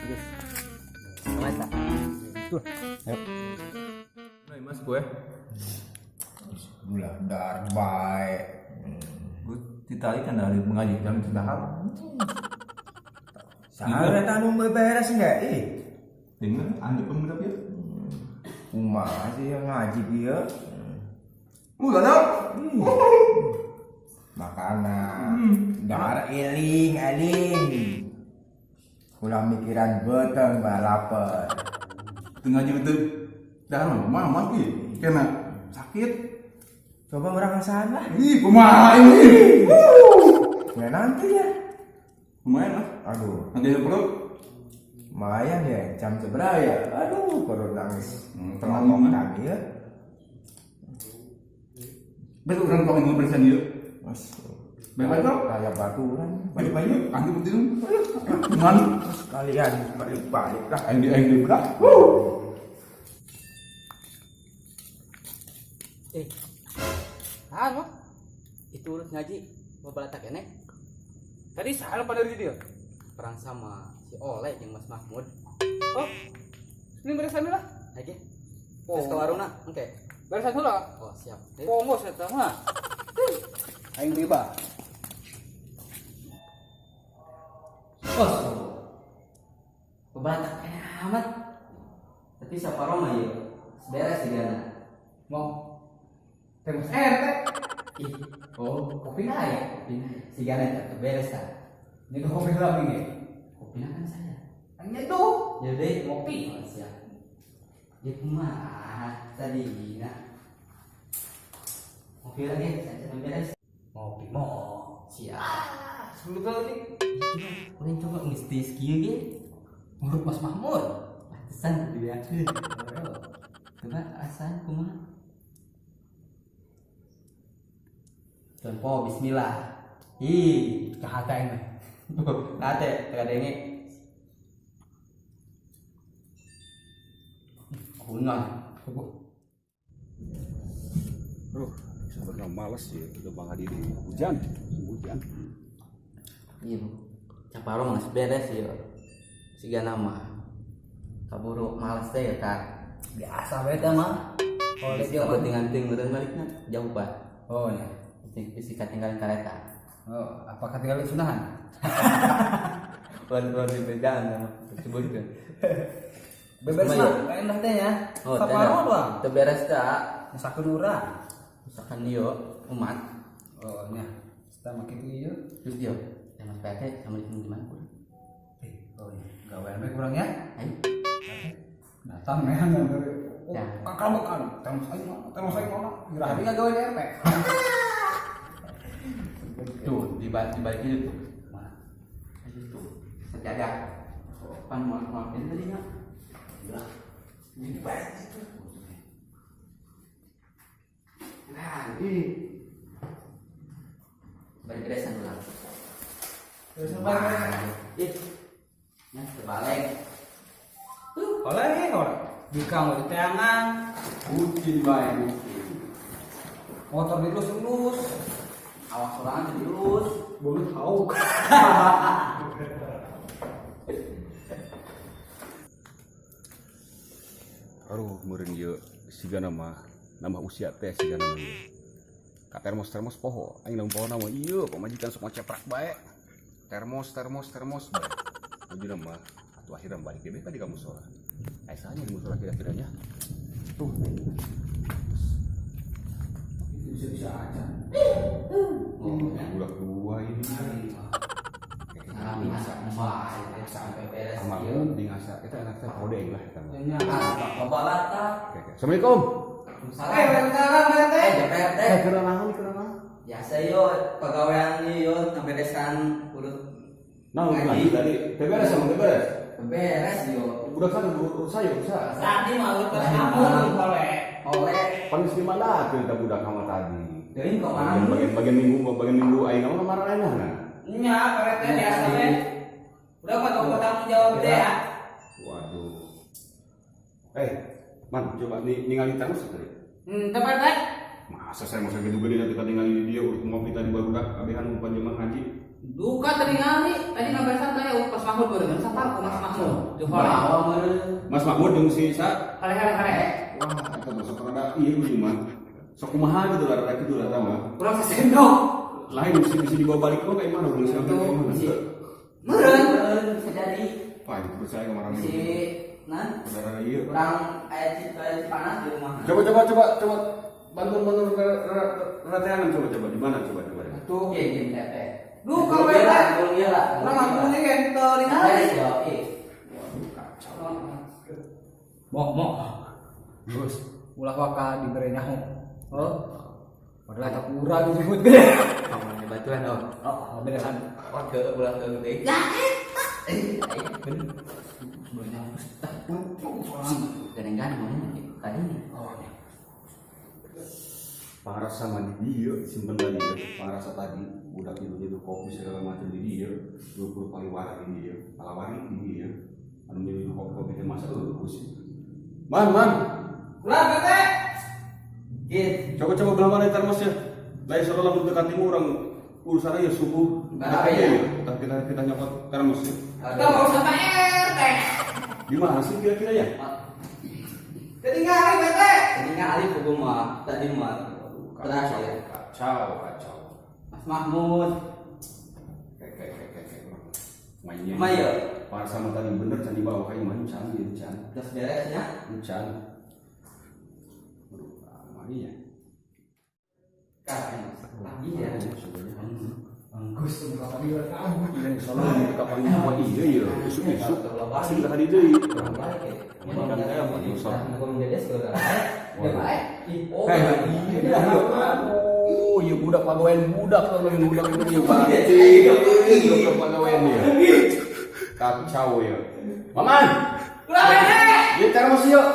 Geus. Kumaha eta? Tuh. Ayo. Nah, Mas gue. Gula dar bae. Gue ditali kan dari mengaji jam dahar. Saha eta nu beberes enggak? Ih, Dengan anda pemuda ya. kumaha sih yang ngaji kieu? Udah dong. Makanan dar eling eling. Ulah mikiran beteng bae lapar. Tengah ngaji betul. Dahar mah mah ki. Kena sakit. Coba orang ngasaan lah. Ih, kumaha ini? Ya nanti ya. Lumayan lah. Aduh, Nanti ada perut. lumayan ya jam seberapa ya? Aduh, perut nangis. Terlalu Terlalu ya. Besok orang kau ingin berisan yuk. Mas, Baik-baik bro. kayak baturan. Balik-balik. Nanti penting. Dengan Sekalian balik-balik lah. aing di belah. Eh. Ah, mah. Itu urut ngaji babalatak keneh. Tadi salah pada di dia. Perang sama si Oleh jeung Mas Mahmud. Oh. Ini beresan lah. Aja. Oh. Terus ke warungna, engke. Beresan heula. Oh, siap. Eh, Pongos eta mah. Aing bebas. Oh. Babalatak keneh amat. Tapi saparo mah ieu. Beres sih gana. Mau terus RT. Ih, Oh, kopi na ya. kopi na. Si gana eta teu beres tah. Nyeduh kopi heula ge. Kopi kan saya. Nyeduh. Ya deh, Ngopi. Oh, siap. Ya kumaha tadi na. Ngopi lagi, saya beres. Ngopi mau. Siap. Sebelum lagi. Urang coba geus tiis kieu ge. Menurut Mas Mahmud. Pantesan dibeakeun. Coba asaan kumaha? Tempo bismillah. Ih, Kahata ini. Nate, teu kadenge. Kunon. Coba. Aduh, sebenarnya males ya, udah bang Adi di hujan, hujan. Iya, Bu. Caparo mah geus beres ieu. Siga nama. Kaburu males teh ya, Kak. Biasa bae teh mah. Oh, Geus dia mah. kapentingan meureun balikna jauh pak. Oh, ya. Bisi bisi katinggalan kareta. Oh, apakah tinggal sunahan? Keluar di bejan sama disebutkeun. Beberes Cuma mah, enak teh ya. Oh, Saparo doang. Teu beres teh. Masakeun urang. Misalkan ieu umat Oh, nya. Kita make itu ieu. terus dia ya Mas PT sama di mana kurang? Eh, oh iya. Gawean bae kurang ya. Ayo. Datang ya. Oh, Ya. kakak makan. Terus aing mana? Terus aing mana? Gerah dia gawe di RT. Tuh, di balik di balik itu tuh. Mana? Ayo tuh. Sajadah. Pan mau mau ini tadi nya. Ini baik itu. Nah, ini. Balik beresan ulang. Terus apa? Ih. Nah, terbalik. Oleh, oleh. Bikang di teangan, Bucin bae, bucin. motor dilus-lus, Awas sorangan jadi lurus. bolu hauk. Aduh, meureun ieu siga nama nambah usia teh siga nama ieu. Ka termos termos poho, aing lamun poho nama ieu pamajikan sok ngceprak bae. Termos termos termos bae. Ujuna mah atuh akhirnya balik deui ka di ka musola. Aya saha di musola kira-kiranya? Tuh. Itu bisa-bisa aja. Oh, ya. Budak dua ini. Nah, baik sampai beres Sama ieu. di ngasa kita enak teh podeng lah eta mah. Nya. Ah, babalata. Oke, oke. Assalamualaikum. Salam. Eh, waalaikumsalam, RT. Eh, JPRT. Eh, keur naon keur naon? Biasa yo pegawaian yo ngaberesan urut Nah, Ngaji. lagi tadi. Teh beres sama teh beres. beres yo. Budak sana urus saya, urus saya. Tadi mah urut Mas Mahmud oleh. Oleh Pan geus dimandakeun ka budak kama tadi. Deui kok mana? Bagian bagian minggu bagian minggu aing mah kemarin nah. Nya, Pak RT biasa teh. Udah mah tong tanggung jawab teh ya. Waduh. Eh, Man, coba nih ningali termos tadi. Teh Pak RT. Masa saya mau gitu gede nanti tinggal di dia urut ngopi tadi barudak kabehan umpan jemaah haji. Duka tadi ngali, tadi ngaberesan teh urut Mas Mahmud beureun sapar ku Mas Mahmud. Juhor. Bawa meureun. Mas Mahmud jeung si Sa. Hare hare hare. Wah, eta mah sok rada ieu ieu mah. Sok kumaha gitu lah, rada kitu lah mah. Kurang sesendok. Lain bisa bisa dibawa balik kok kayak mana urang siapa kayak mana. Bisi. Meureun. Meureun bisa jadi. Wah, itu percaya kemarin. Si nah Rada ieu. kurang aya air panas di rumah. Coba coba coba coba bantu bantu rada teangan coba coba di mana coba coba. Tuh. Oke, game tete. Duh, kamu ya. Belum ieu lah. Urang ngangkungnya kayak teu ningali. Beres ya, oke. Mo mo. Terus ulah waka dibere nyaho. Oh. Padahal tak kurang disebut gede. Kamu batuan oh. Oh, beneran. Wah, ke ulah ke gede. Ya, eh, bener. Gandeng-gandeng ngomong tadi. Oh. Pangrasa mah di dieu simpen tadi ya. Pangrasa tadi budak itu nyeduh kopi segala macam di dieu, 20 paliwara di dieu, palawari di dieu. Anu nyeduh kopi teh masa eueuh sih. Man, man. Ulah teh. Git. Coba coba belah mana termosnya? Lain soal lamun dekat timur orang urusannya ya subuh. Berapa ya? Kita kita kita nyokot termos ya. Kita mau sama RT. Di mana sih kira-kira ya? Jadi ngali RT. Tadi ngali buku mah, tadi mah. Keras ya. Kacau, kacau. Mas Mahmud. Kayak kayak kayak kayak kayak. Mainnya. Mayo. Para sama tadi bener can dibawa kayak mana can gitu can. Terus beresnya. Can. Aduh, mainnya. Kan. Iya. Bagus tuh kapan dia tahu. Iya, soalnya di kapan semua iya iya, isuk-isuk pasti kita tadi deui. Kurang balik ya. Majikan saya mau nyusah. Ngomong dedes udah. Udah baik. Oh, Iya, oh, iya budak pagawean budak kalau lagi budak itu iya banget. Iya budak pagawean dia. Kacau ya. Maman, Ulah RT. dia termos yuk.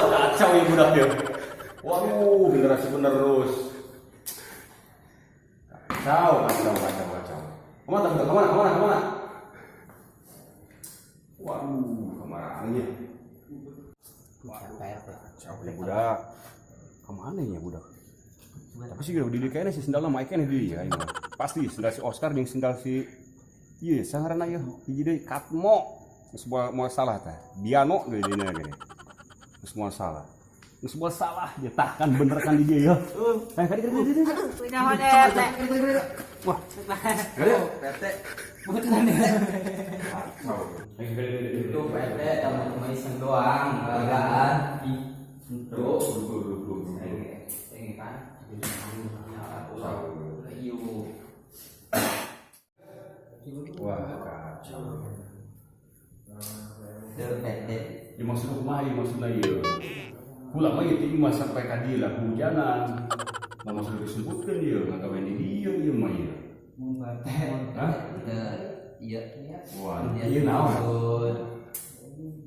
Kacau ya budak ya. Waduh, generasi penerus. Kacau, kacau, kacau, kacau. Kemana, kemana, kemana, kemana, kemana? Waduh, kemana ya? Kacau ya budak. Kemana ya budak? Tapi sih udah di kayaknya si sendalnya Mike nih dia ya. Pasti sendal si Oscar jeung sendal si iya sangarana ya hiji deui Katmo. Geus moal salah tah. Diano deui dina gini. Geus moal salah. Geus moal salah dia tah kan bener kan di dia ya. Eh kali kali kali. Aduh, nyaho RT. Wah. Kali. PT. Bukan ya. Itu PT cuma cuma iseng doang, enggak. Itu. Ini kan. Iyo. Wah, kacau. Dari PT. Ya maksudnya kumaha ieu maksudna ieu? Kula mah ieu teh mah sampai ka dieu lah hujanan. Nah maksudnya disebutkeun ieu ngagawe di dieu ieu mah ieu. Mun RT. Hah? Iya. Wah, ieu naon? Maksud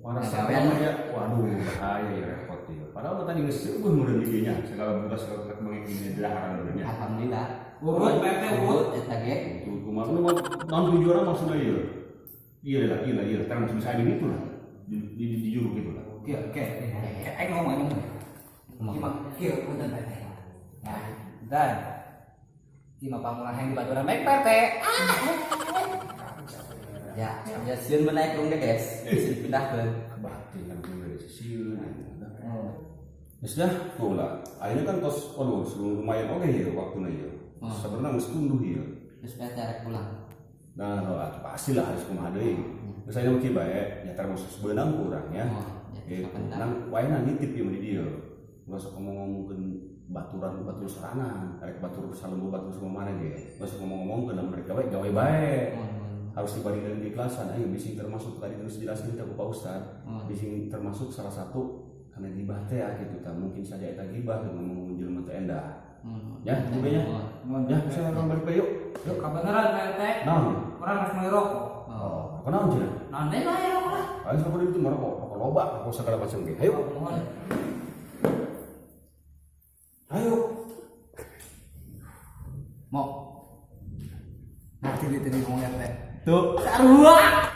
Para sama ya, waduh bahaya ya repot ya. Padahal mah tadi geus seueuh meureun di dieu nya, segala budak segala tek bengek di daharan meureun nya. Alhamdulillah. Urut RT urut. Urut eta ge. Itu kumaha nu naon tujuanna maksudna ieu? Iya lah, iya lah, iya, terus bisa ada gitu lah. Di juru gitu lah. Oke, oke. Aing ngomong aing ngomong. Gimana? Kieu punten RT. Nah, dan Ima pamulang yang dibaturan baik RT. Ya, ya sieun menaik rung dedes, bisa dipindahkeun. Batin kan gue dari sieun. Ya sudah, tuh lah. Akhirnya kan tos, waduh, lumayan oke ya waktunya ya. Sebenarnya geus tunduh ya. Terus PT rek pulang. Nah, lah, pastilah harus kumaha deui. Terus ayeuna kieu bae, nya termos beunang ku urang ya. Oh, ya, Gitu. kapan Nang waena nitip ieu mah di dieu. Ulah sok ngomong-ngomongkeun baturan batur sorangan, rek batur salembur batur semua mana ge. Ulah sok ngomong-ngomongkeun lamun rek gawe gawe bae. Harus dibandingkan keikhlasan, ayo bising termasuk tadi terus jelaskan ke Pak Ustad, bising termasuk salah satu karena gibah teh ya gitu ta mungkin saja eta gibah dengan ngomong jelema teh endah. Ya, juga nya. Ya, saya orang balik bae yuk. Yuk, kabeneran RT. Naon? Orang harus meuli rokok. Oh, rokok naon cenah? Naon deui lah ya rokok lah. Ayo sok itu merokok, rokok loba, rokok segala macam ge. Ayo. Mohon. Ayo. Mau. Ngerti tadi ngomong RT. Tuh. Sarua.